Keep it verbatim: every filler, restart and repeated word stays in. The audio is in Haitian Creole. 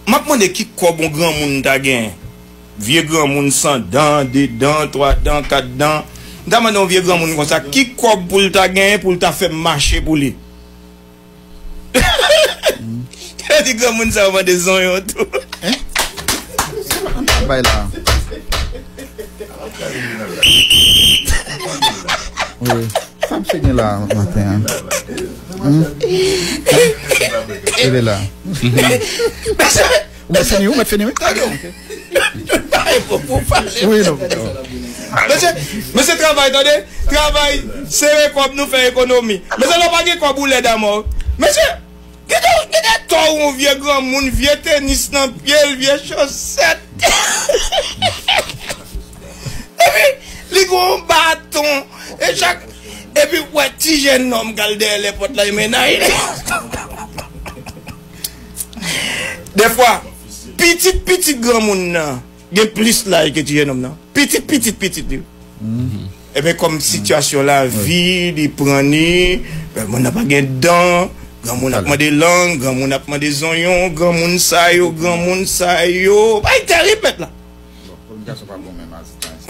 M ap mande ki kòb yon granmoun ta genyen. Vye granmoun san dan, de dan, twa dan, kat dan. M ta mande yon vye granmoun konsa, ki kòb pou l ta genyen pou l ta fè m mache pou li? Yo di granmoun sa yo mande zonyon tou. Bay la. Wi. Sa misye gen la maten an? Hmm? Rele la. Ou mèt fini, ou mèt fini, wi. Ay, pou, pou pale. Wi, non. Mesye, mesye, travay, tande. Travay, sere kòb nou fè ekonomi. Mesye, lè w pa gen kòb ou lèd amò. Mesye, gade, gade tò yon vye granmoun, vye tenis nan pye l, vye chosèt. Epi, li gen yon baton. E chak, epi, w wè ti jennonm k al dèyè lèpòt la, e mennaj li. Dèfwa, pitit, pitit granmoun nan gen plis laj ke ti jennonm nan. Pitit, pitit, pitit li. Ebyen, kòm sitiyasyon lavi, li pran li, granmoun nan pa gen dan, granmoun ap mande lang, granmoun ap mande zonyon, granmoun sa yo, granmoun sa yo. Bay tèrib mèt la.